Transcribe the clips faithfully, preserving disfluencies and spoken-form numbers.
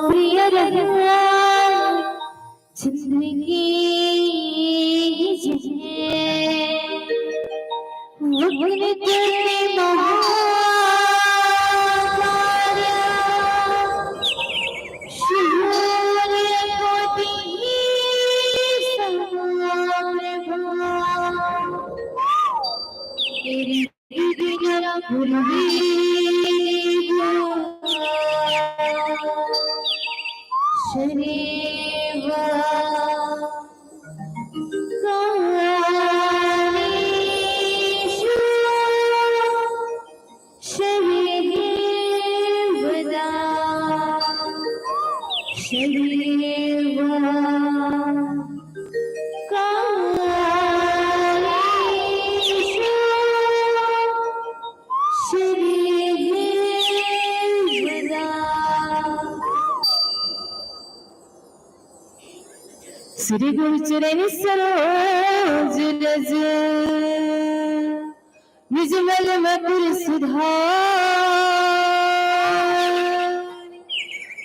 प्रिय रहा चंद्र की जय। वक्र तुंड महाकाय, सूर्य कोटि समप्रभा। तेरे विघ्न कुरु देवा, सर्व कालेषु सर्वदा सर्व कालेषु सर्वदा। श्री गुरु चरण सरोज रज, निज मल मकुर सुधारि।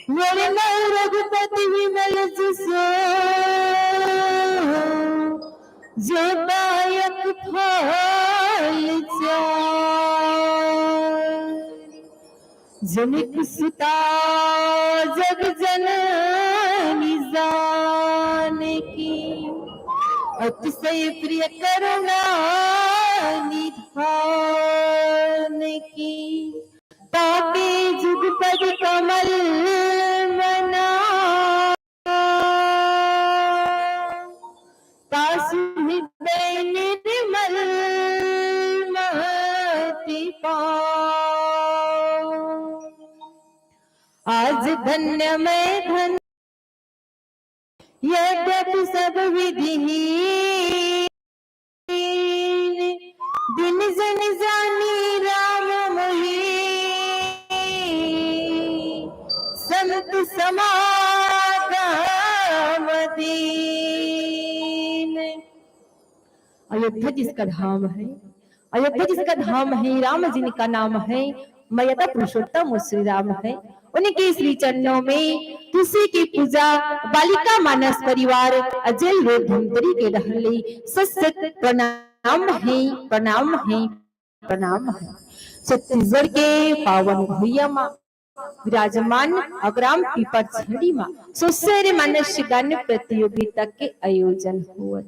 वरनउँ रघुपति विमल जसु, जो दायक फल चारि। जनक सुता जग जननी जानकी, अतिशय प्रिय करुणा निधान की। ताके जुगपद कमल मना, तासु हृदय निर्मल महति पाओ। आज धन्य मैं धन्य, यद्यपि सब विधिहीन, दिन जन जानी राम मोहि, संत समागम दीन। अयोध्या जिसका धाम है, अयोध्या जिसका धाम है, राम जिनका नाम है, मर्यादा पुरुषोत्तम वो श्री राम है। उनके श्री चरणों में तुलसी की पूजा, बालिका मानस परिवार, अजेल रोग धमतरी के रहले, सत सत प्रणाम है, प्रणाम है, प्रणाम है। छत्तीसगढ़ के पावन भुइयां मा विराजमान अगराम पीपर झड़ी मा सुसर मानस गान प्रतियोगिता के आयोजन होवत।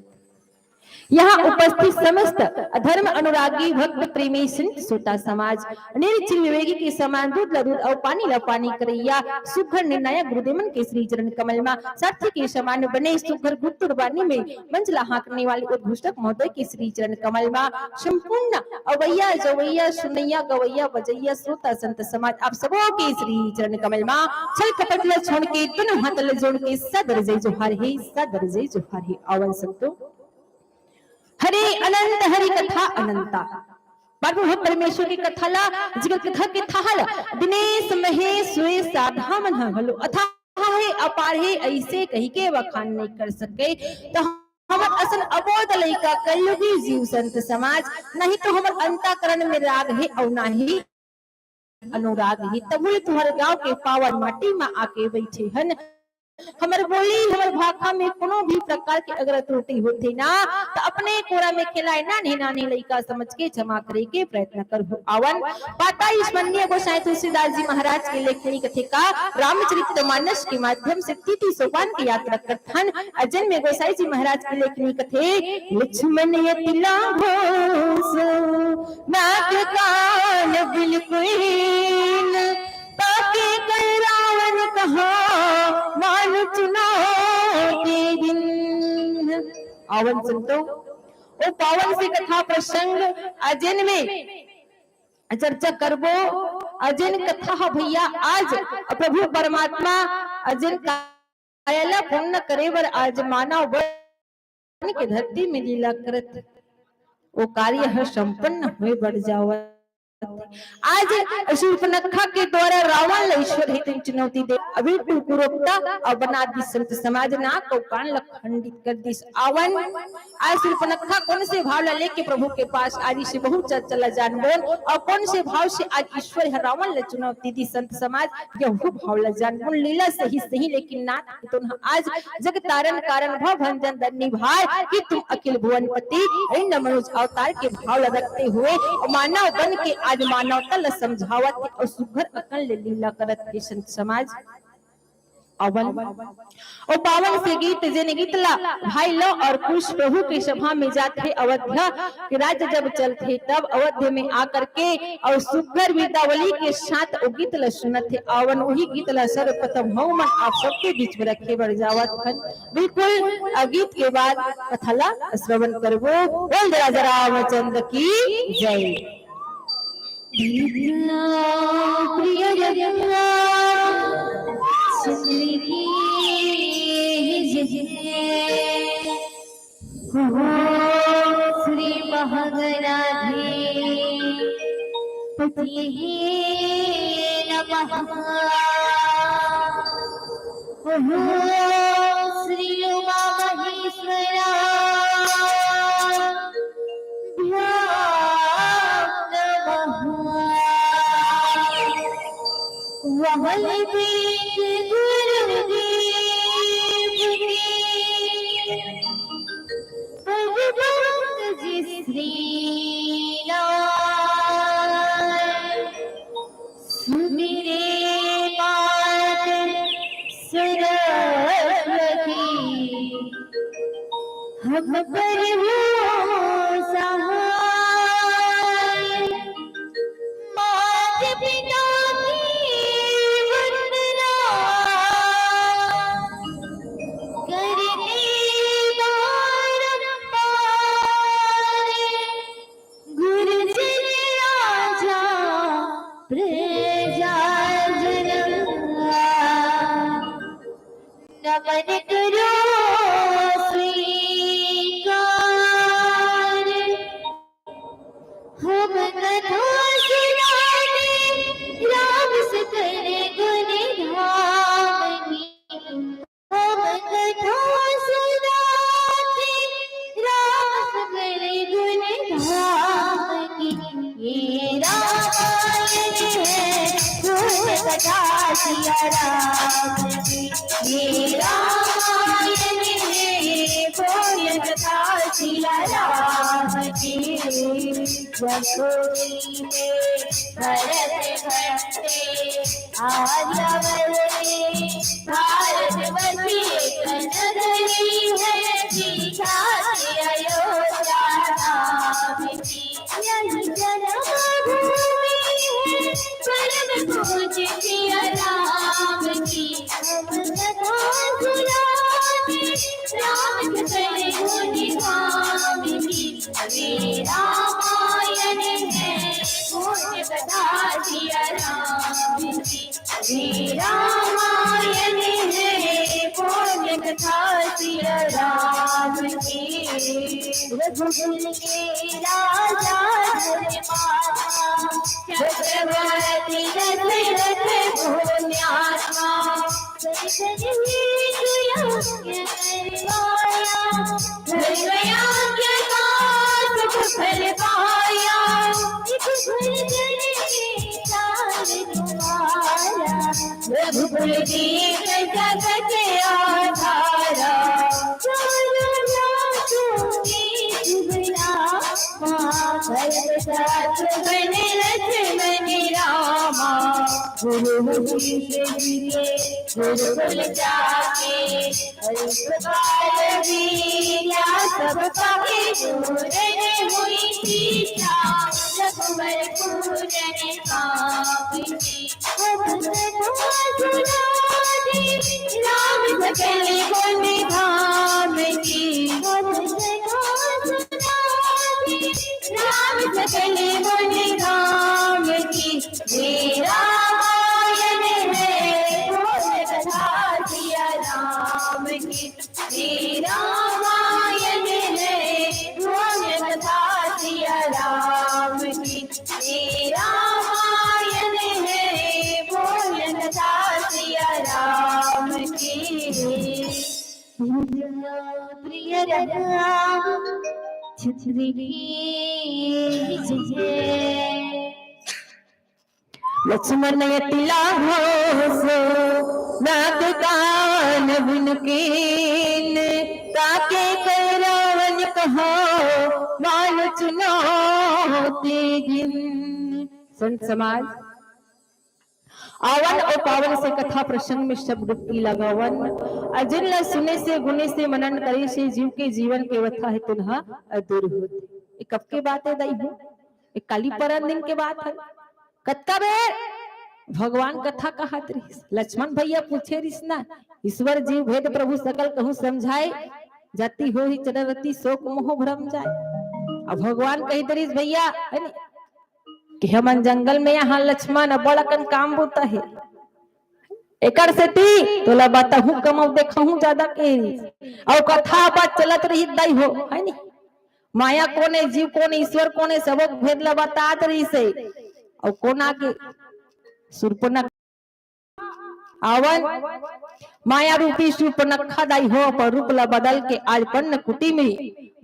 यहाँ उपस्थित समस्त धर्म अनुरागी भक्त प्रेमी संत श्रोता समाज, निर्जल विवेकी के समान दूध ला दूध अउ पानी ला पानी करइया सुघर निर्णायक गुरुदेवन के श्री चरण कमल मा सारथी के समान बने सुघर गुरतुर बानी में मंच ला हाँकने वाले उद्घोषक महोदय के श्री चरण कमल मा संपूर्ण अवैया जवैया सुनैया गवैया बजैया श्रोता संत समाज आप सबो के श्री चरण कमल मा छल कपट ला छोड़ के दोनों हाथ ला जोड़ के सादर जय जोहार हे, सादर जय जोहार हे। आवन संतो। हरि अनंत हरि कथा अनंता। प्रभु हे परमेश्वर के कथा ला, जिकर कथा के थाह ला दिनेश महेश सोए साधा मन ह घलो अथाह हे, अपार हे, अइसे कहि के बखान नइ कर सके। त हमर असन अबोध लइका कलयुगी जीव संत समाज, नहीं तो हमर अंतःकरण में राग हे अउ ना ही अनुराग हे। तभो ले तुंहर गांव के पावन माटी मा आके बइठे हन। हमर बोली, हमर भाखा में कोनो भी प्रकार के अगर त्रुटि होथे ना, त अपने कोरा में खेलाए नान्हे नान्हे लइका समझ के क्षमा करे के प्रयत्न करहू। आवन पाता ईश माननीय गोसाई तुलसीदास जी महाराज के लेखनी कथे का रामचरित मानस के माध्यम से तीती सोपान की यात्रा करथन। अजन में गोसाई जी महाराज के लेखनी कथे, लक्ष्मण यति लाघव सो नाग कान बिलकुइन, ताके कर रावण कहा मान चुनौती दीन। आवन संतो, ओ पावन से कथा प्रसंग अजन में चर्चा करबो। अजन कथा ह भैया आज प्रभु परमात्मा अजन काया ला पूर्ण करे बर आज मानव बन के धरती में लीला करत, वो कार्य ह संपन्न होए बर जावत। आज शूर्पणखा के द्वारा रावण ला ईश्वर हे तेन चुनौती दे, अभी कुकुरोक्ता अउ बना दिस संत समाज ना को कान ला खंडित कर दिस। आवन आज शूर्पणखा कौन से भाव ला लेके प्रभु के पास आई से बहुत चर्चा ला जानबोन, अउ कौन से भाव से आज ईश्वर ह रावण ला चुनौती दिस संत समाज, यहू भाव ला जानबोन। लीला सही सही लेकिन नाथ के तो आज जग तारण कारण भव भंजन दंडी भार कि तुम अखिल भुवनपति, रिंड मनुज अवतार के भाव ला रखते हुए मानव बन के आज मानवता ला समझावत हे अउ सुघर अकन ले लीला करत हे संत समाज। अवन ओ पावन से गीत, जेन गीत ला भाई लो और कुश प्रभु के सभा में जात हे अवध्या के राज्य जब चलथे तब अवध्य में आकर के अउ सुघर बिरदावली के साथ ओ गीत ला सुनत हे। आवन वही गीत ला सर्वप्रथम हम मन आप सबके बीच में रखे बर जावत हन। बिल्कुल, अ, गीत के बाद कथा ला श्रवण करबो। बोल दे राजा रामचंद्र की जय। प्रिय रघुनाथ सुन लीजिए। ओम श्री महागणाधिपतये नमः। ओम श्री उमा महेश्वराभ्यां नमः। वहल पीठ गुरुदेव की, प्रभु पंकज श्रीलाल। सुमिरे मात सरस्वती, हम पर हो सहाय। मात पिता की वंदना, करते बारंबार। गुरुजन राजा प्रजा जनम, नमन करो स्वीकार। हम कथा सुनाते राम सकल गुण धाम की। हम कथा सुनाते राम सकल गुण धाम की। ये रामायण है पुण्य कथा सिया राम की। ये रामायण है पुण्य कथा सिया राम की। जसोई में भरत भंते आर्यावर्ते भारत वर्ष एक नगरी है, सीता के अयोध्या धाम की। यही जन्मभूमि है परम पूज्य सिया राम की। हम कथा सुनाते राम सकल गुण धाम की। ये रामायण है पुण्य कथा सिया राम की। ये रामायण है पुण्य कथा सिया राम की। रघुकुल के राजा धर्मात्मा चक्रवर्ती दशरथ पुण्यात्मा। रघुकुल दीप जगत गुरुवंश गिरे गुरुकुल जाके, अल्पकाल वीर्या सब पाके, पूरन हुई सीता रघुवर पूरन पाके। अब कथा सुना दे राम सकल गुण धाम की, अब कथा सुना दे राम सकल गुण धाम की। हे रामायण है बोल कथा सिया राम की, हे रामायण है बोल कथा सिया राम की, हे रामायण है बोल कथा सिया राम की। प्रिय राम चंद्र की जय। लक्ष्मण अति लाघव सो नाग कान बिन कीन, ताके कर रावण कहो माल चुनौती जिन। संत समाज, आवन अउ पावन से कथा प्रसंग में सब डुबकी लगावन। अउ जिन ला सुने से, गुने से, मनन करे से जीव के जीवन के व्यथा हे तेन ह दूर होथे। ये कब के बात हे दाई हो? ये काली परन दिन के बात हे। कतका बेर भगवान कथा कहत रिहिस, लक्ष्मण भैया पूछे रिहिस ना, ईश्वर जीव भेद प्रभु सकल कहूँ समझाए, जाति होही चरण रति शोक मोह भ्रम जाए। अब भगवान कहि दे रिहिस भैया, हे नी, कि हमन जंगल में यहाँ लक्ष्मण बड़ अकन काम बूता हे, एकर सेती तोला बताहूँ कम अउ देखहूँ जादा के रिहिस। अउ कथा बात चलत रिहिस दाई हो, हे नी? माया कोन ए, जीव कोन ए, ईश्वर कोन ए, सबो भेद ला बतात रिहिस हे। अउ कोन आगे? शूर्पणखा। आवन माया रूपी शूर्पणखा दाई हो, अपन रूप ला बदल के आज पन्न कुटी में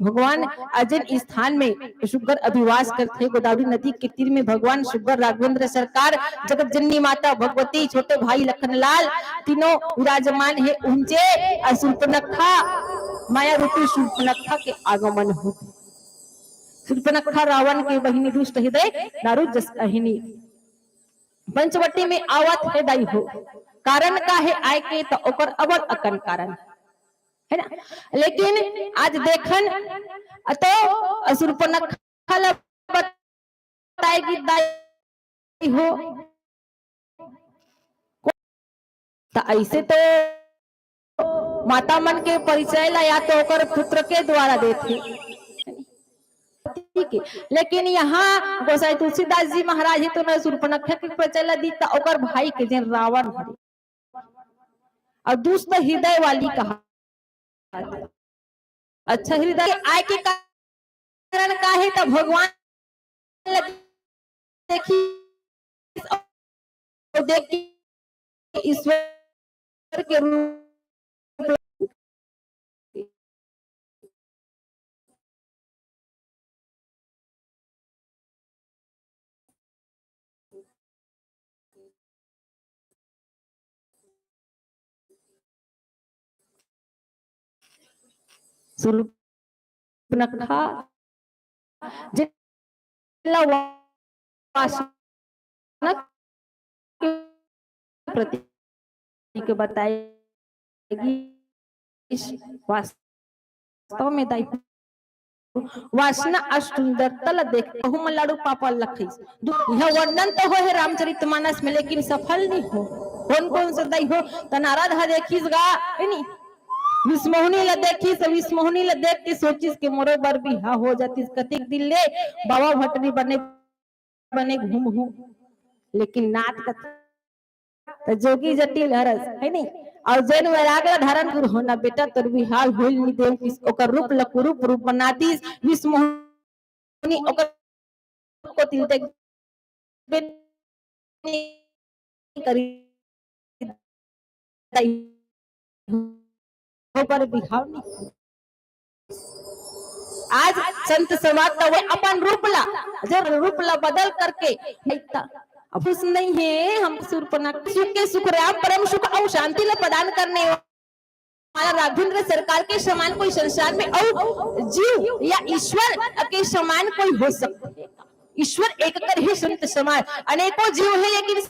भगवान अजन स्थान में सुग्घर अधिवास करथे। गोदावरी नदी के तीर में भगवान सुग्घर, राघवेंद्र सरकार, जगत जननी माता भगवती, छोटे भाई लखनलाल, तीनों विराजमान हे। उहंचे अउ शूर्पणखा, माया रूपी शूर्पणखा के आगमन होथे। शूर्पणखा रावण के बहिनी, दुष्ट हृदय दारू जस अहिनी। पंचवटी में आवत हे दाई हो, कारण का हे आए के? त ओकर अब्बड़ अकन कारण हे ना। लेकिन आज देखन त शूर्पणखा ला बताए कि दाई हो, त अइसे तो माता मन के परिचय ला या तो ओकर पुत्र के द्वारा देथे, ठीक हे, लेकिन यहाँ गोसाई तुलसीदास जी महाराज हे तो न शूर्पणखा के परिचय ला दी, त ओकर भाई के, जेन रावण हरे, अउ दुष्ट हृदय वाली कहा। अच्छा हृदय आए के कारण का हे? त भगवान ला देखिस, अउ देख के ईश्वर के रूप शूर्पणखा जेला वासना के प्रतीक बताएगी। इस वास्तव में दाई वासना अउ सुंदरता ला देख कहूँ मन लाडू पापा लखइस। दु-, यह वर्णन तो होय हे रामचरित मानस में, लेकिन सफल नहीं हो। कोन कोन से दाई हो? त नारद ह देखिस गा, हे नी? विश्वमोहिनी ला देखिस, विश्वमोहिनी ला देख के सोचिस के मोरो बर बिहाव हो जातिस। कतेक दिन ले बाबा भटरी बने बने घूमहूँ, लेकिन नाथ कथा त जोगी जटिल हरस, हे नी? अउ जेन वैराग ला धारण गुरु होना बेटा तोर बिहाव होइल नी देव किस, ओकर रूप ला कुरूप रूप बना दिस। विश्वमोहिनी ओकर को तिल देख करी, ओकर बिहाव नहीं। आज संत समाज त वे अपन रूप ला, जे रूप ला बदल करके, नहीं त अब खुश नहीं हे हम। शूर्पणखा सुख के सुख राम परम सुख अउ शांति ला प्रदान करने वाला राघवेंद्र सरकार के समान कोई संसार में अउ जीव या ईश्वर के समान कोई हो सकता हे? ईश्वर एक कर हे संत समाज, अनेकों जीव हे लेकिन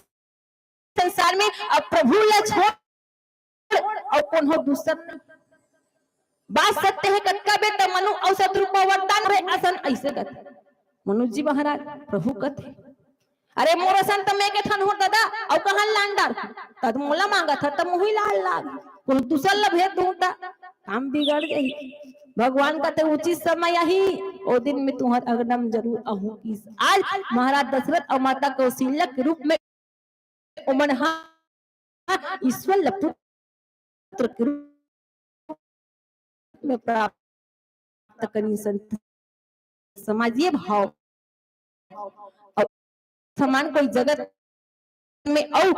संसार में अब प्रभु ला छोड़ अउ कोनो दूसर नहीं। बात सत्य हे, कतका बेर त मनु अउ शत्रु पर वरदान रहे असन अइसे कथे। मनु जी महाराज, प्रभु कथे, "अरे मोर असन त मैं के ठन हो दादा, अउ कहां लान डार? तद मोला मांगत ह, त मुही लाल लाग। कोनो दूसर ल भेज दूं त काम बिगड़ जाही।" भगवान कथे, "उचित समय आही, ओ दिन में तुंहर अगना म जरूर आहूं।" इस आज महाराज दशरथ अउ माता कौशल्या के रूप में ओमन हा ईश्वर ल पुत्र के रूप में प्राप्त करिन। संत समाज ये भाव अउ समान कोई जगत में अउ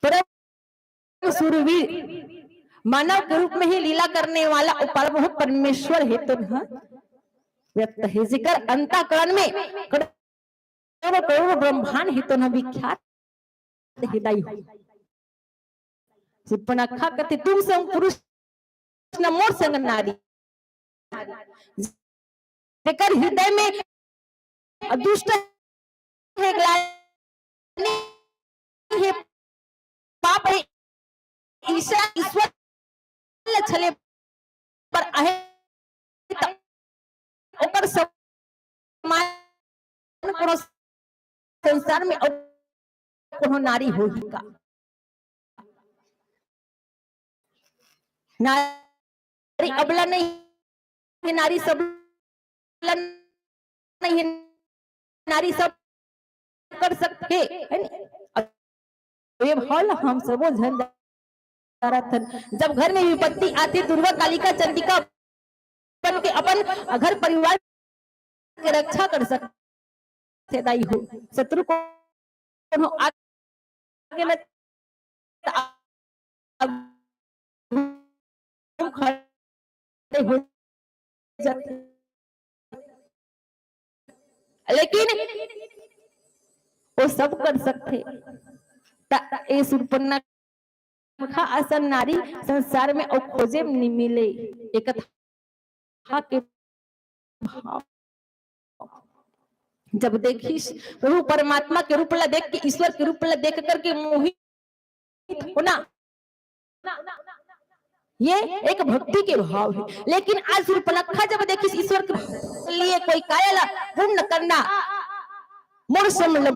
परम सुरवीर मानव के रूप में ही लीला करने वाला अउ परम परमेश्वर हे तो न व्यक्त हे, जेकर अंतःकरण में करोड़ों करोड़ ब्रह्मांड हे तो न विख्यात हे दाई हो। सुपनखा कथे, "तुम संग पुरुष न मोर संग नारी।" जेकर हृदय में दुष्ट हे, ग्लानि हे, पाप हे, ईर्ष्या, ईश्वर ल छले पर आहे त ओकर समान कोनो संसार में अउ कोनो नारी होही का? नारी अबला नहीं हे, नारी सबला नहीं हे, नारी सब कर सकथे, हे नी? अब ये भाव ला हम सबो झन जानथन। जब घर में विपत्ति आथे, दुर्गा कालिका चंडिका बन के अपन घर परिवार के रक्षा कर सकथे दाई हो। शत्रु कोनो आगे न खड़े हो जाथे। लेकिन वो सब कर सकथे। त ए सुर्पनखा असन नारी संसार में अउ खोजे में नि मिले। ए कथा के भाव जब देखिस, प्रभु परमात्मा के रूप ला देख के, ईश्वर के रूप ला देख करके मोहित होना, ये एक भक्ति के भाव हे। लेकिन आज सुर्पनखा जब देखिस ईश्वर के लिए कोई काया ला पूर्ण करना, मोर समल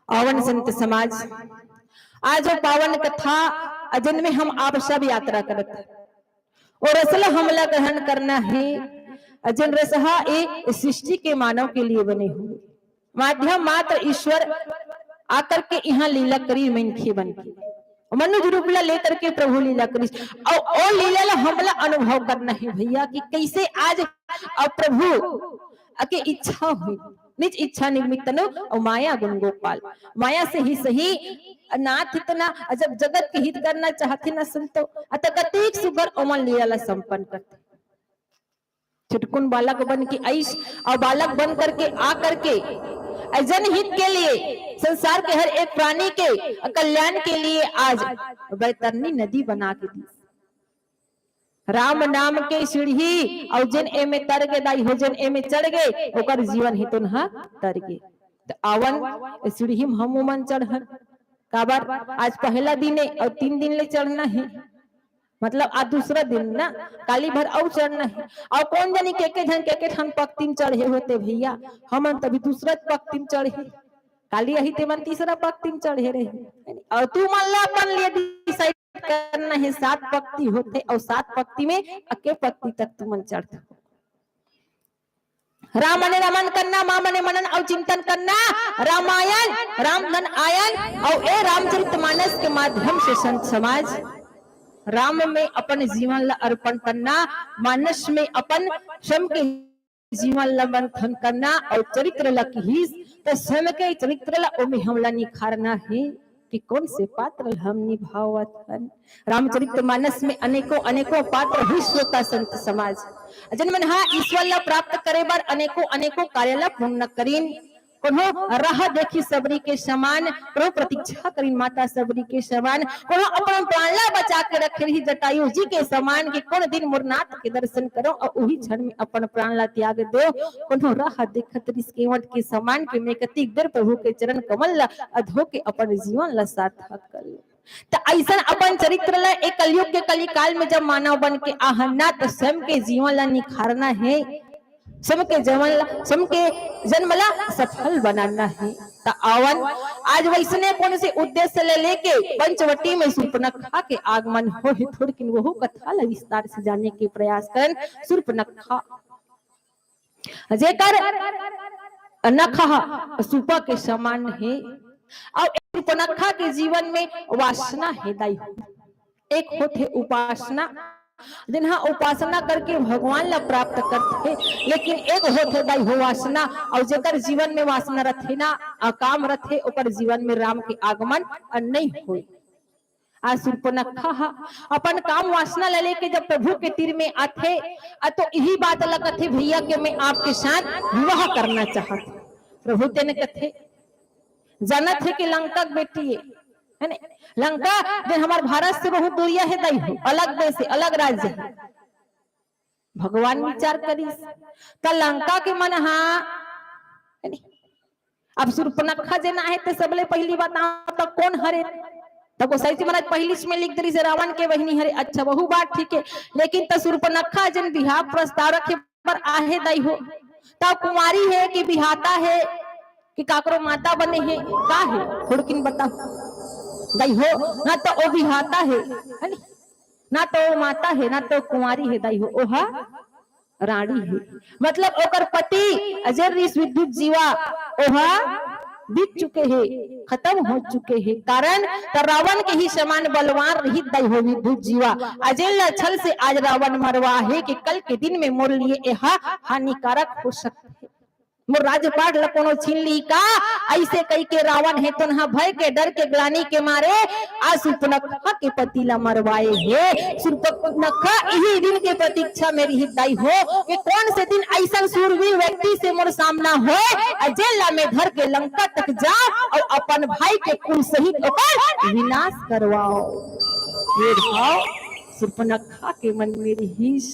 आवन संत समाज, आज वो पावन कथा अजन में हम आप सब यात्रा करत हे। अउ रस ल हमला ग्रहण करना हे, अजन रस हा ए सृष्टि के मानव के लिए बने हुए। माध्यम मात्र ईश्वर आकर के इहां लीला करी मनखे बन के। मनुज रूप ला लेकर के प्रभु लीला करिस। अउ ओ लीला ला हमला अनुभव करना हे भैया, कि कैसे आज अब प्रभु अके इच्छा हुई, निज इच्छा निर्मित तनु अउ माया गुण गोपाल। माया से ही सही नाथ इतना, जब जगत के हित करना चाहथे ना संतो, अत कतेक सुघर ओमन लीला ला संपन्न करथे। छुटकुन बालक बन के आइस, अउ बालक बन करके आ करके अउ जनहित के लिए, संसार के हर एक प्राणी के कल्याण के लिए आज बैतरनी नदी बना के दीस। राम नाम के सीढ़ी, अउ जेन एमे तर गे दाई हो, जेन एमे चढ़ गे, ओकर जीवन हे तुनहा तर गे। त आवन, ए सीढ़ी म हमू मन चढ़न। काबर आज पहला दिन हे अउ तीन दिन ले चढ़ना हे, मतलब आज दूसरा दिन ना, काली भर अउ चढ़ना हे। अउ कोन जनी के के झन के के ठन पक्ति म चढ़े होते भैया, हमन तभी दूसरा पक्ति म चढ़े, काली अही ते मन तीसरा पक्ति म चढ़े रहे। अउ तू मन ला अपन लिए decide करना हे, सात पक्ति होते अउ सात पक्ति में अके पक्ति तक तू मन चढ़ते। राम मने रमन करना, माँ मने मनन अउ चिंतन करना, रामायण, राम धन आयन, अउ ए रामचरित मानस के माध्यम से संत समाज राम में अपन जीवन ला अर्पण करना, मानस में अपन श्रम के जीवन ला मंथन करना अउ चरित्र ला किहिस, त श्रम के चरित्र ला ओमे हमला निखारना हे कि कोन से पात्र ला हम निभावत हन। रामचरित मानस में अनेकों, अनेकों पात्र हे श्रोता संत समाज, जेन मन हा ईश्वर ला प्राप्त करे बर अनेकों, अनेकों कार्य ला पूर्ण करिन। कोनो राह देखी सबरी के समान, कोनो प्रतीक्षा करिन माता सबरी के समान, कोनो अपन प्राण ला बचा के रखे रही जटायु जी के समान कि कोन दिन मोर नाथ के दर्शन करो अउ उही क्षण में अपन प्राण ला त्याग दो। कोनो राह देखत रिस केवट के समान कि मैं कतिक देर प्रभु के चरण कमल ला अधो के अपन जीवन ला सार्थक कर लो। त अइसन अपन चरित्र ला एक कलयुग के कलिकाल में जब मानव बन के आहन ना, त स्वयं के जीवन ला निखारना हे, स्वयं के जीवन ला, स्वयं के जन्म ला सफल बनाना हे। त आवन आज वैसने कोन से उद्देश्य ले लेके पंचवटी में सूर्पनखा के आगमन हो हे, थोड़किन वहू कथा ला विस्तार से जाने के प्रयास करन। सूर्पनखा जेकर नखा सूपा के समान हे, अउ सूर्पनखा के जीवन में वासना हे दाई हो। एक होथे उपासना, जेन हा उपासना करके भगवान ला प्राप्त करथे, लेकिन एक होथे दाई हो वासना, अउ जेकर जीवन में वासना रथे ना, अकाम रथे, ओकर जीवन में राम के आगमन नइ होय। आज सूर्पनखा हा अपन काम वासना ला लेके जब प्रभु के तीर में आथे, अ, तो इही बात ला कथे, "भैया के मैं आपके साथ विवाह करना चाहत हूँ।" प्रभु तेन कथे, "जानत हे कि लंका के बेटी हे, है ने? लंका जे हमार भारत से बहुत दूरिया हे दाई हो, अलग देश हे, अलग राज्य हे।" भगवान विचार करिस, त लंका के मन हा, है ने? अब सूर्पनखा जेन आहे ते सबले पहिली बताओ त कोन हरे? त गोसाई जी महाराज पहिली में लिख दे रिस हे रावण के बहिनी हरे। अच्छा, वहू बात ठीक हे, लेकिन त सूर्पनखा जेन बिहाव प्रस्ताव रखे बर आहे दाई हो, त कुंवारी हे कि बिहाता हे कि काकरो माता बने हे, का हे? थोड़किन बताओ दाई हो। ना त ओ बिहाता हे, है नी? ना त ओ माता हे, ना त ओ कुंवारी हे दाई हो, ओहा रांड़ी हे। मतलब ओकर पति अजेर रिस विद्युत जीवा, ओहा बीत चुके हे, खतम हो चुके हे। कारण त रावण के ही समान बलवान रहित दाई हो विद्युत जीवा। अजेर ला छल से आज रावण मरवा हे कि कल के दिन में मोर लिए एहा हानिकारक हो सकथे। मोर राजपाट ला कोनो छीन ली का? अइसे कहिके रावण हे तोन हा भय के डर के ग्लानी के मारे आज सूर्पनखा के पति ला मरवाए हे। सूर्पनखा इही दिन के प्रतीक्षा में रिहिस दाई हो कि कोन से दिन अइसन सूरवीर व्यक्ति से मोर सामना होय, अउ जेला मैं धर के लंका तक जाओ अउ अपन भाई के कुल सहित ओकर विनाश करवाओ। ये भाव सूर्पनखा के मन में रिहिस।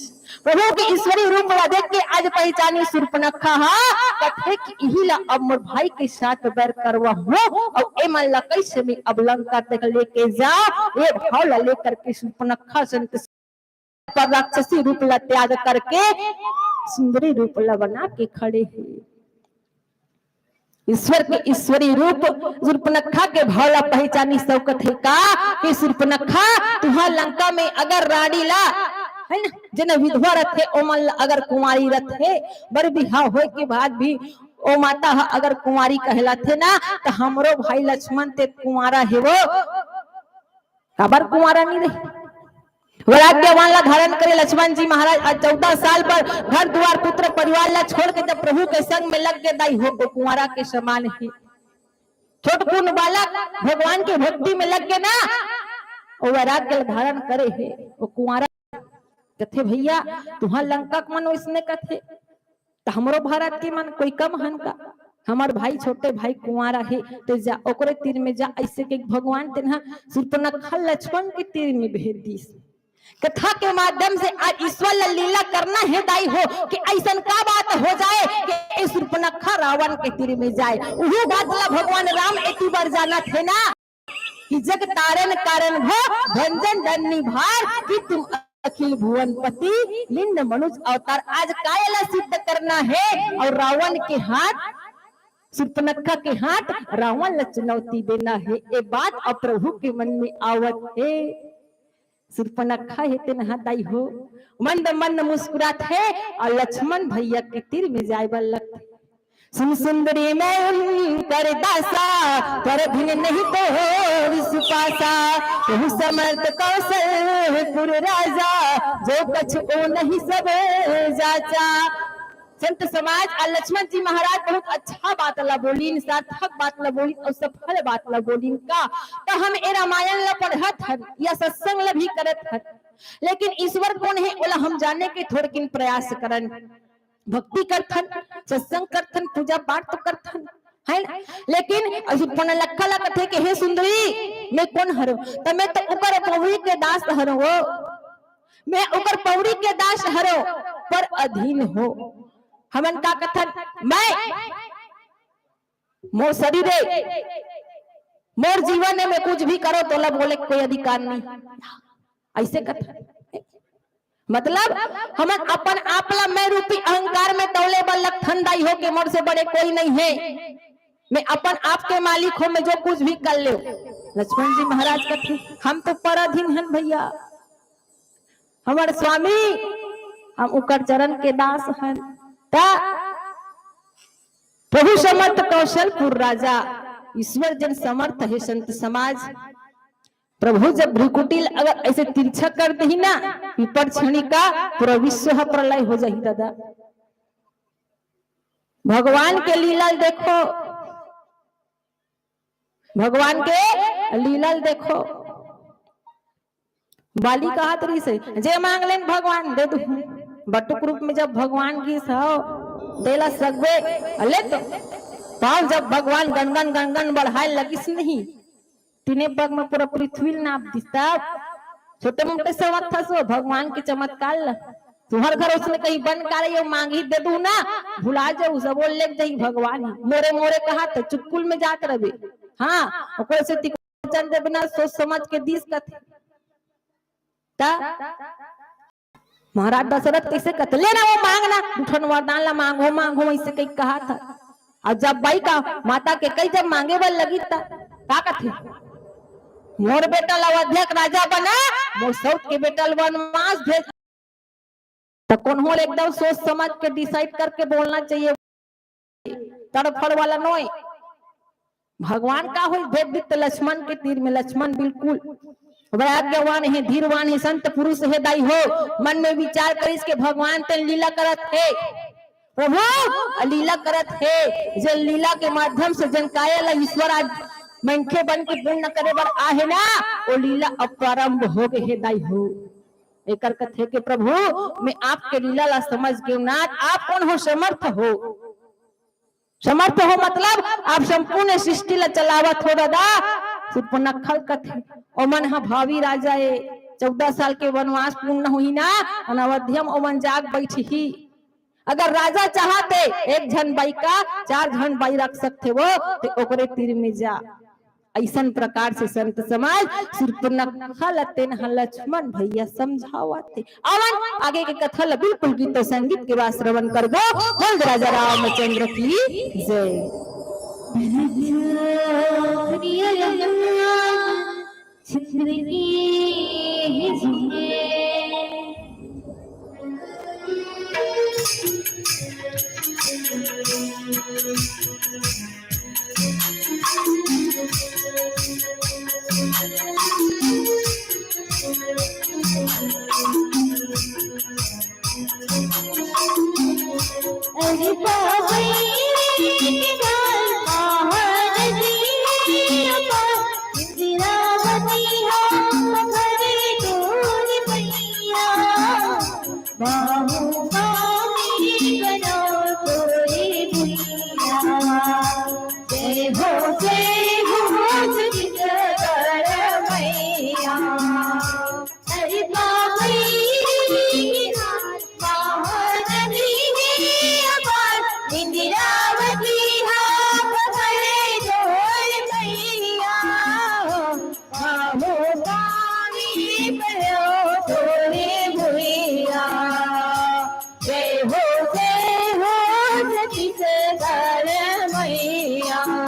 प्रभु के ईश्वरी रूप ला देख के आज पहिचानी सूर्पनखा हा, कथे कि इही ला अब मोर भाई के साथ बैर करवा हूँ, अउ एमन ला कइसे में अब लंका तक लेके जाओ। ये भाव ला लेकर के सूर्पनखा संत पर राक्षसी रूप ला त्याग करके सुंदरी रूप ला बना के खड़े हे। ईश्वर के ईश्वरी रूप सूर्पनखा के भाव ला पहिचानी सौकत हे का कि सूर्पनखा तुहा लंका में अगर रांड़ी ला, है ना, जेन विधवा रथे ओमन ला अगर कुंवारी रथे, बर बिहाव होय के बाद भी ओ माता हा अगर कुंवारी कहलाथे ना, त हमरो भाई लक्ष्मण ते कुंवारा हे वो। काबर कुंवारा नहीं रही? वैराग्य वन ला धारण करे लक्ष्मण जी महाराज, आज चौदह साल पर घर दुआर पुत्र परिवार ला छोड़ के जब प्रभु के संग में लग गए दाई हो, वो कुंवारा के समान है। छोटकुन बालक भगवान के भक्ति में लग गए ना, वो वैराग्य ला धारण करे है, वो कुंवारा। कथे भैया, तुहां लंका के मन वैसने कथे, त हमरो भारत के मन कोई कम हन का? हमर भाई, छोटे भाई कुंवारा हे, ते जा ओकरे तीर में जा। ऐसे के भगवान तेन ह शूर्पणखा लक्ष्मण के तीर में भेज दीस। कथा के माध्यम से आज ईश्वर ला लीला करना हे दाई हो, कि ऐसन का बात हो जाए कि ए शूर्पणखा रावण के तीर में जाए। उहू बात ला भगवान राम एती बर जानत हे ना, कि जग तारन कारण भो भंजन डरनी भार, कि तुम अखिल भुवनपति निंद मनुज अवतार। आज काय ला सिद्ध करना हे और रावण के हाथ, शूर्पणखा के हाथ रावण ला चुनौती देना हे। ए बात अब प्रभु के मन में आवत हे। शूर्पणखा हे तेन ह दाई हो, मंद मंद मुस्कुरात हे और लक्ष्मण भैया के तीर में जाए बर लगथे। सुन सुंदरी मैं उनकर दासा, पर भिन नहीं तो हो विश्वासा। कहूँ समर्थ कौशलपुर राजा, जो कछु ओ नहीं सब जाचा। संत समाज आ लक्ष्मण जी महाराज बहुत अच्छा बात ला बोलिन, सार्थक बात ला बोलिन और सफल बात ला बोलिन का। त हम ए रामायण ला पढ़त हन या सत्संग ला भी करत हन, लेकिन ईश्वर कोन हे ओला हम जाने के थोड़किन प्रयास करन। भक्ति करथन, सत्संग करथन, पूजा पाठ तो करथन, है ना? लेकिन अ शूर्पणखा ला कथे कि हे सुंदरी, मैं कोन हरो? त मैं तो ओकर पौरी के दास हरो वो, मैं ओकर पौरी के दास हरो, पर अधीन हो। हमन का कथन, मैं, मोर शरीर हे, मोर जीवन हे, मैं कुछ भी करो तोला बोले कोई अधिकार नहीं। ऐसे कथन, मतलब हमन अपन आप ला मैं रूपी अहंकार में तौले बर लगथन दाई हो, के मोर से बड़े कोई नहीं हे, मैं अपन आप के मालिक हो, मैं जो कुछ भी कर ले। लक्ष्मण जी महाराज कथे, हम तो पराधीन हन भैया, हमर स्वामी, हम उकर चरण के दास हन। त प्रभु समर्थ कौशलपुर राजा, ईश्वर जन समर्थ हे संत समाज। प्रभु जब भ्रिकुटी ल अगर ऐसे तिरछा कर दही ना, विपक्षणी का पूरा विश्व ह प्रलय हो जाही दादा। भगवान के लीला ल देखो, भगवान के लीला ल देखो। बाली कहत रहिस हे, जे मांग लेन भगवान दे दू। बटुक रूप में जब भगवान गिस हो, देला सकबे, ले तो। पाँव जब भगवान गनगन गनगन बढ़ाए लगिस नहीं, तीने पग में पूरा पृथ्वी ल नाप दिस। तब छोटे मोटे समझथस वो भगवान के चमत्कार ल। तुहर घर उसने कहीं बन का रही हो, मांगी दे दू ना, भुला जाऊ, सब बोल ले जाही भगवान। मोरे मोरे कहा तो चुटकुल में जात रहे। हाँ, ओकरे से तिक- वचन देबे ना, सोच समझ के दिस कथे। त महाराज दशरथ कैसे कथे, ले ना वो मांग ना, दू ठन वरदान ला मांगो, मांगो, ऐसे कही कहा था। और जब बाई का माता के कही जब मांगे बर लगी त का कथे, मोर बेटा ला अवध्या के राजा बना, मोर सौत के बेटा ला वनवास भेज। त कोनो ल एकदम सोच समझ के decide करके बोलना चाहिए। तड़फड़ वाला नोय। भगवान का होई, भेद दित लक्ष्मण के तीर में। लक्ष्मण बिल्कुल वैराग्यवान हे, धीरवान हे, संत पुरुष हे दाई हो। मन में विचार करिस के भगवान तेन लीला करत हे, प्रभु लीला करत हे। जे लीला के माध्यम से जन काया ला ईश्वर आज मनखे बन के पूर्ण करे बर आहे ना, वो लीला अब प्रारंभ हो गए हे दाई हो। एकर कथे के प्रभु, मैं आपके लीला ला समझ के नाथ, आप कोन हो? समर्थ हो। समर्थ हो मतलब आप संपूर्ण सृष्टि ला चलावत हो दादा। शूर्पणखा ल कथे, ओमन ह भावी राजा ए, चौदह साल के वनवास पूर्ण होही ना, अन अवध्या म ओमन जाग बैठही। अगर राजा चाहते एक झन बाई का चार झन बाई रख सकथे वो, ते ओकरे तीर में जा। ऐसन प्रकार से संत समाज शूर्पणखा ल तेन ह लक्ष्मण भैया समझावत हे। आवन आगे के कथा ल बिल्कुल गीत अउ संगीत के बाद श्रवण करबो। बोल राजा रामचंद्र की जय। जय हो, जय हो, जगदीश्वर मैया। अरे बाबा, महानदी है अपार, इंदिरावती हाथ पकड़े तोर मैया। बाबो पानी परो तोरे भुइया। जय हो, जय हो, छत्तीसगढ़ मैया।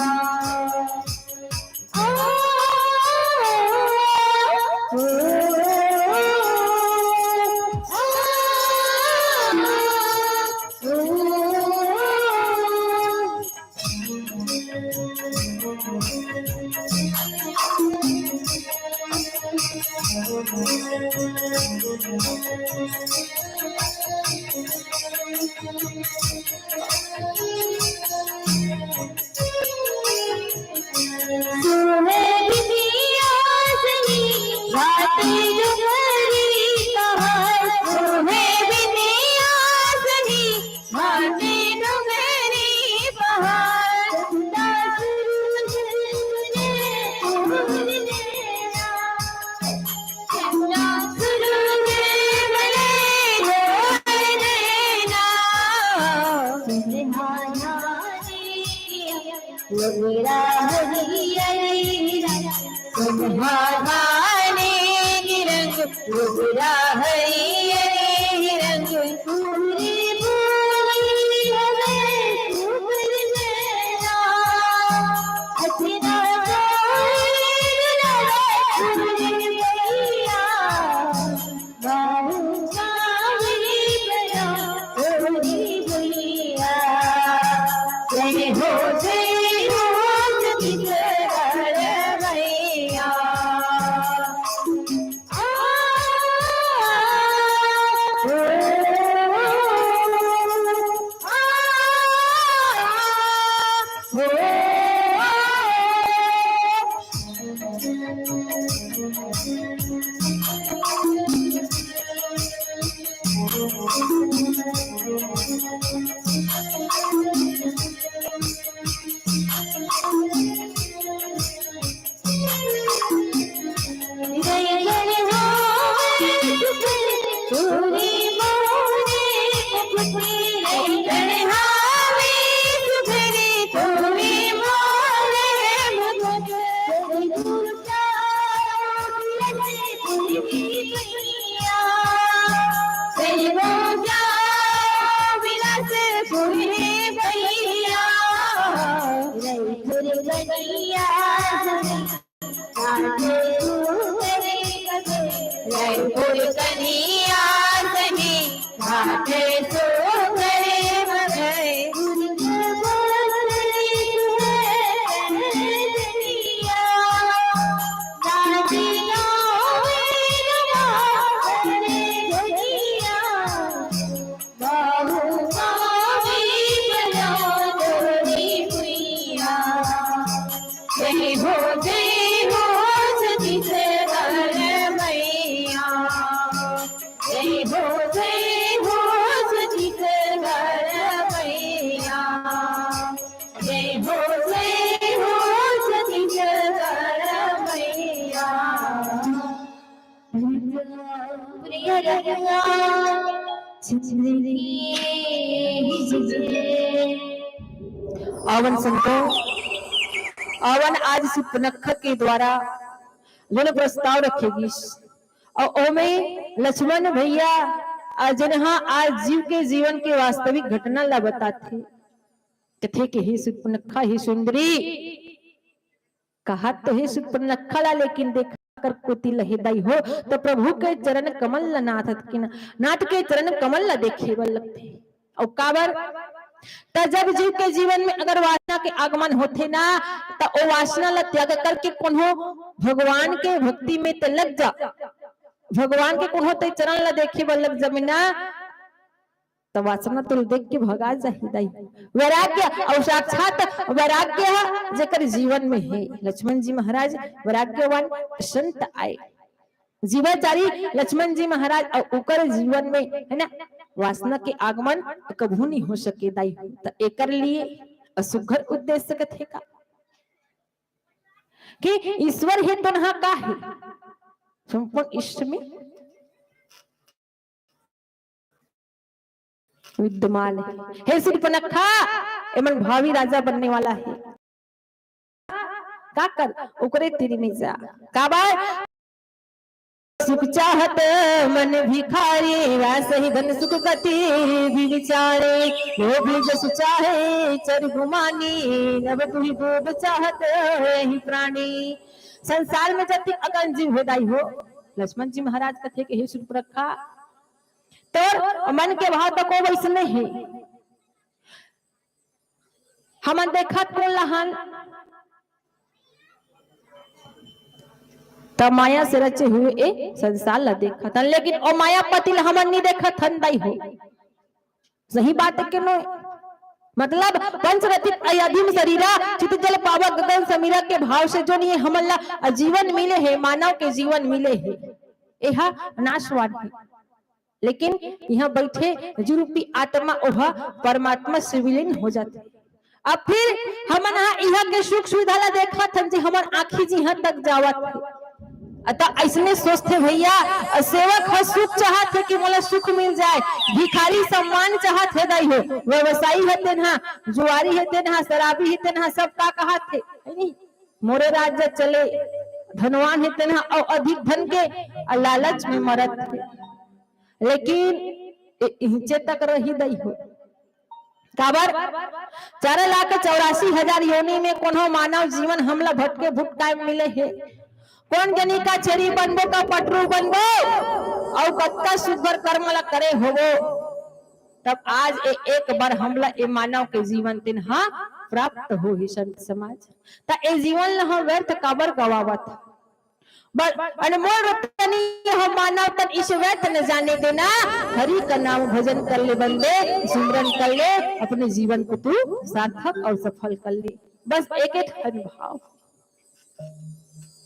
आवन संतो, आवन आज सुपनखा के द्वारा जोन प्रस्ताव रखे गिस, अउ ओमे लक्ष्मण भैया, अ, जेन ह आज जीव के जीवन के वास्तविक घटना ला बताथे। कथे के हे सुपनखा, हे सुंदरी, कहा तो हे सुपनखा ला, लेकिन देख कर कोती लहे दाई हो, तो प्रभु के चरण कमल ला नाथत के ना, नाथ के चरण कमल ला देखे बर लगथे। अउ काबर? त जब जीव के जीवन में अगर वासना के आगमन होथे ना, त ओ वासना ला त्याग करके कोनो भगवान के भक्ति में ते लग जा, भगवान के कोनो ते चरण ला देखे बर लग जाबे ना, त वासना तो देख के भगा जाही दाई। वैराग्य, अउ साक्षात वैराग्य ह जेकर जीवन में हे। लक्ष्मण जी महाराज वैराग्यवान संत आय। जीवाचारी लक्ष्मण जी महाराज अउ ओकर जीवन में, है ना, वासना के आगमन कभू नहीं हो सके दाई। त एकर लिए असुघर उद्देश्य कथे का कि ईश्वर हे तो नहा का हे, संपूर्ण ईश्वर में विद्यमान हे। हे शूर्पणखा, एमन भावी राजा बनने वाला हे। का कर, ओकरे तीर में जा। काबर? सुख चाहत मन भिखारी, वैसे ही धन सुख गति भी विचारे। लोभी जस चाहे चर गुमानी, नव दुहि दूध चाहत ही प्राणी। संसार में जतिक अकन जीव हे दाई हो, लक्ष्मण जी महाराज कथे के हे शूर्पणखा, तोर मन के भाव तको वैसने हे। हमन देखत कोन ला हन? त माया से रचे हुए ए संसार ला देखत हन, लेकिन ओ मायापति ला हमन नहीं देखत हन दाई हो। सही बात हे के नोय? मतलब पंचरत्न अयधिम शरीरा, चित जल पावक गगन समीरा के भाव से जो नहीं हमन ला जीवन मिले हे, मानव के जीवन मिले हे, एहा नाशवान हे। लेकिन इहाँ बइठे जो रूपी आत्मा ओह परमात्मा से विलीन हो जाथे। अब फिर हमन ह इहाँ के सुख सुविधा ला देखत हन जे हमर आँखी जिहाँ तक जावत हे। अतः अइसने सोचथे भैया, सेवक ह सुख चाहत हे कि मोला सुख मिल जाए, भिखारी सम्मान चाहत हे दाई हो, व्यवसायी हे तेन ह, जुआरी हे तेन ह, शराबी हे तेन ह, सब का कहत हे, हे नहीं? मोरे राज्य चले, धनवान हे तेन ह, अउ अधिक धन के लालच में मरत हे। लेकिन ए-, इहिंचे तक रही दई हो। काबर? चार लाख चौरासी हजार योनि में कोनो मानव जीवन हमला भटके भुटकाए मिले हे। कोन जनी का छेरी बनबो, का पटरू बनबो, अउ कतका सुग्घर कर्म ला करे होबो, तब आज ए-, एक बार हमला ए मानव के जीवन तेन हा प्राप्त होही संत समाज। त ए जीवन ला हम व्यर्थ काबर गवावत? बड़ अनमोल रतन ये हो मानव तन, इसे व्यर्थ न जाने देना। हरि का नाम भजन कर ले बंदे, सिमरन कर ले, अपने जीवन को तू सार्थक और सफल कर ले। बस एक एक ठन भाव।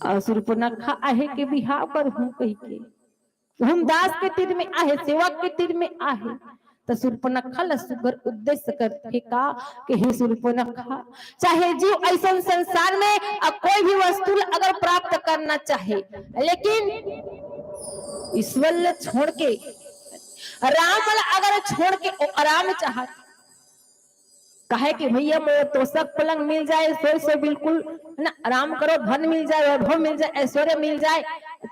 अ, शूर्पणखा आहे के बिहाव करहूं कहिके। हम दास के तीर में आहे, सेवक के तीर में आहे। त शूर्पणखा ल सुग्घर उद्देश्य करथे का कि हे शूर्पणखा, चाहे जीव अइसन संसार में अ कोई भी वस्तु ल अगर प्राप्त करना चाहे, लेकिन ईश्वर ल छोड़ के, राम ल अगर छोड़ के ओ आराम चाहत, काहे कि भैया मोर तोसक पलंग मिल जाए, सोए सोए बिल्कुल, है ना, आराम करो, धन मिल जाए, वैभव मिल जाए, ऐश्वर्य मिल जाए,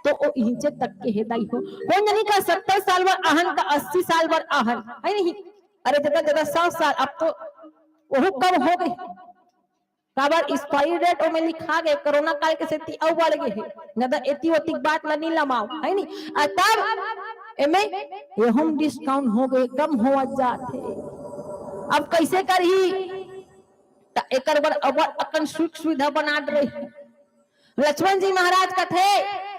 तो ओ इहिंचे तक के हे दाई हो। कोन जनी का सत्तर साल बर आहन, का अस्सी साल बर आहन, है नहीं? अरे ज्यादा ज्यादा सौ साल, अब तो ओहू कम हो गए। काबर expiry date ओमे लिखा गए, कोरोना काल के सेती अउ बढ़ गए हे, न त एती ओती बात ला नी लमाओ, है नी? आ तब एमे एहू म discount हो गए, कम होवत जात हे। अब कैसे करही? त एकर बर अब्बड़ अकन सुख सुविधा बना दे रही। लक्ष्मण जी महाराज कथे,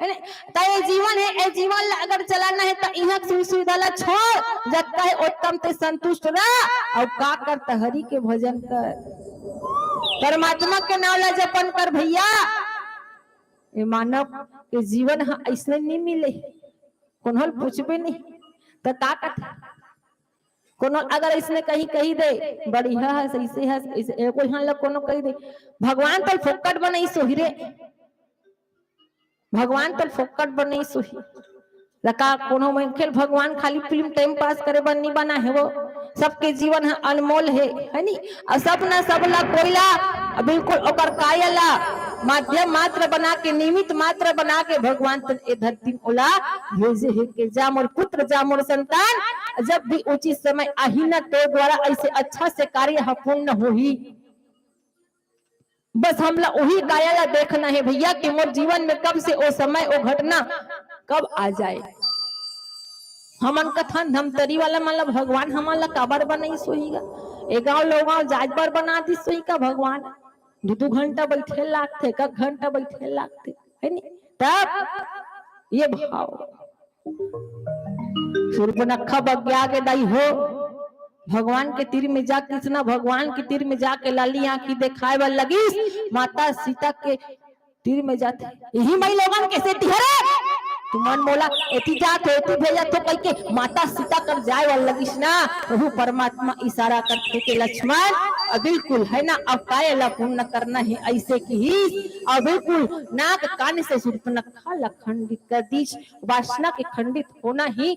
है ना? त ये जीवन हे, ए जीवन ला अगर चलाना हे त इहाँ के सुख सुविधा ला छोड़, जतका हे ओतका म ते संतुष्ट रह, अउ का कर, त हरि के भजन कर, परमात्मा के नाम ला जपन कर भैया। ये मानव के जीवन ह अइसने नी मिले, कोनो ल पूछबे नहीं, त का कथे? कोनो अगर अइसने कहीं कही दे, बढ़िया हे, सही से हे, अइसे एको झन ल कोनो कही दे, भगवान तो फोकट बनाइस होही रे, भगवान तो फोकट बनाइस होही। लका कोनो मनखे ल भगवान खाली फिल्म time pass करे बर नी बना हे वो, सबके जीवन ह अनमोल हे, है नी? अउ सब ना सब ला कोई ला बिल्कुल ओकर काया ला माध्यम मात्र बना के, निमित्त मात्र बना के भगवान तन ए धरती म ओला भेजे हे के जा मोर पुत्र, जा मोर संतान, जब भी उचित समय आही ना, तो द्वारा ऐसे अच्छा से कार्य ह पूर्ण होही। बस हमला उही काया ला देखना हे भैया कि मोर जीवन में कब से ओ समय, ओ घटना कब आ जाए। हमन कथन धमतरी वाला मन ला भगवान हमन ला काबर बनाइस होही गा? ए गांव लो गांव जाज बर बना दिस होही का भगवान? दू दू घंटा बैठे लागथे, एक घंटा बैठे लागथे, है नी? तब ये भाव शूर्पणखा बग्या के दाई हो, भगवान के तीर में जा, कृष्णा भगवान के तीर में जाके लाली आंखी देखाए बर लगिस। माता सीता के तीर में जाथे, यही मई लोगन के सेती हरे, तुमन मोला एती जात हो, एती भेजत हो कहिके माता सीता कर जाए बर लगिस ना। प्रभु परमात्मा इशारा करथे के लक्ष्मण, अब बिल्कुल है ना, अब काय ला पूर्ण करना है, ऐसे किहिस। अब बिल्कुल नाक कान से शूर्पणखा ला खंडित कर दीस। वासना के खंडित होना ही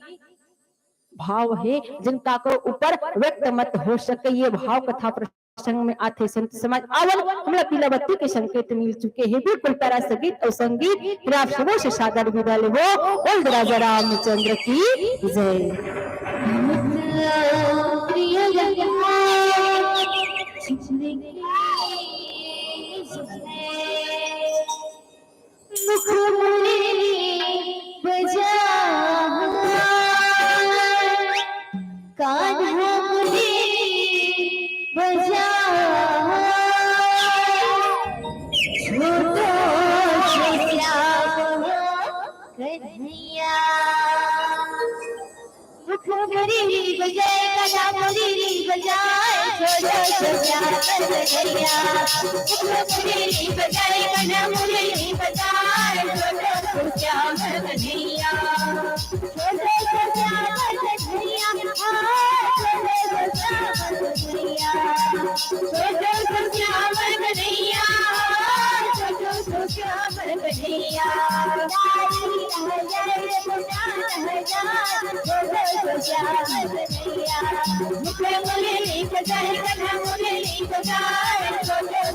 भाव हे, जिन काकरो ऊपर व्यक्त मत हो सके। ये भाव कथा प्रसंग में आथे। संत समाज, आवल हमला पीला बत्ती के संकेत मिल चुके हे। बिल्कुल प्यारा संगीत और संगीत, फिर आप सबों से सादर विदा लेबो। बोल राजा रामचंद्र की जय। मुख मुरली बजा, कान्हा मुरली बजा, छोटो श्याम कन्हैया। मुख मुरली बजाए, कान्हा मुरली बजाए, छोटो श्याम कन्हैया। मुख मुरली बजाए, कान्हा मुरली बजाए, छोटो श्याम कन्हैया। छोटो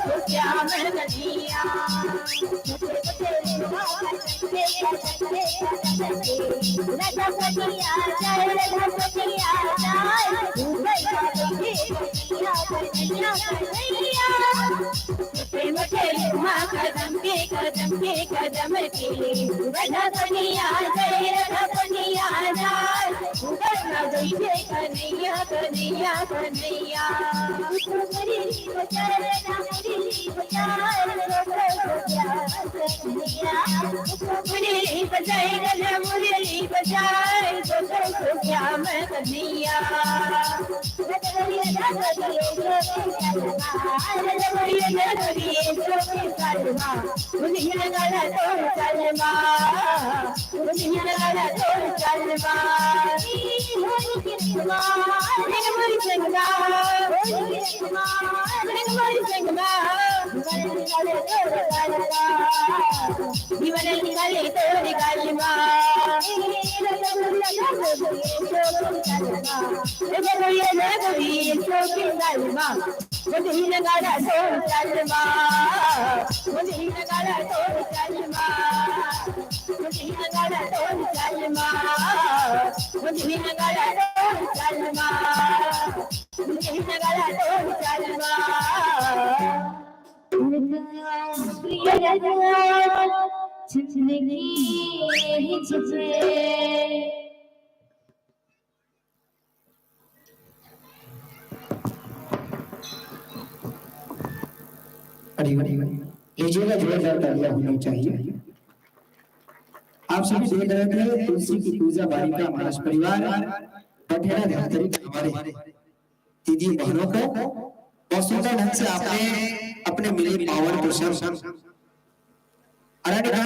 श्याम कन्हैया, हाँ, छोटो श्याम कन्हैया। छोटो श्याम कन्हैया, छोटो श्याम कन्हैया। प्रेम के लुमा कदम के, कदम के, कदम के, बना बनिया, जय राधा बनिया, जय, बना जय कन्हैया, कन्हैया, कन्हैया। मुरली बजाए, गला मुरली बजाए, छोटो श्याम कन्हैया। अरे, अरे, लीजिएगा, जोरदार तालियां होनी चाहिए। आप सभी देख रहे थे तुलसी की पूजा बारी का महाराज परिवार, बठेरा धमतरी के हमारे दीदी बहनों को बहुत सुंदर ढंग से आपने अपने मिले पावन प्रसंग अरण्य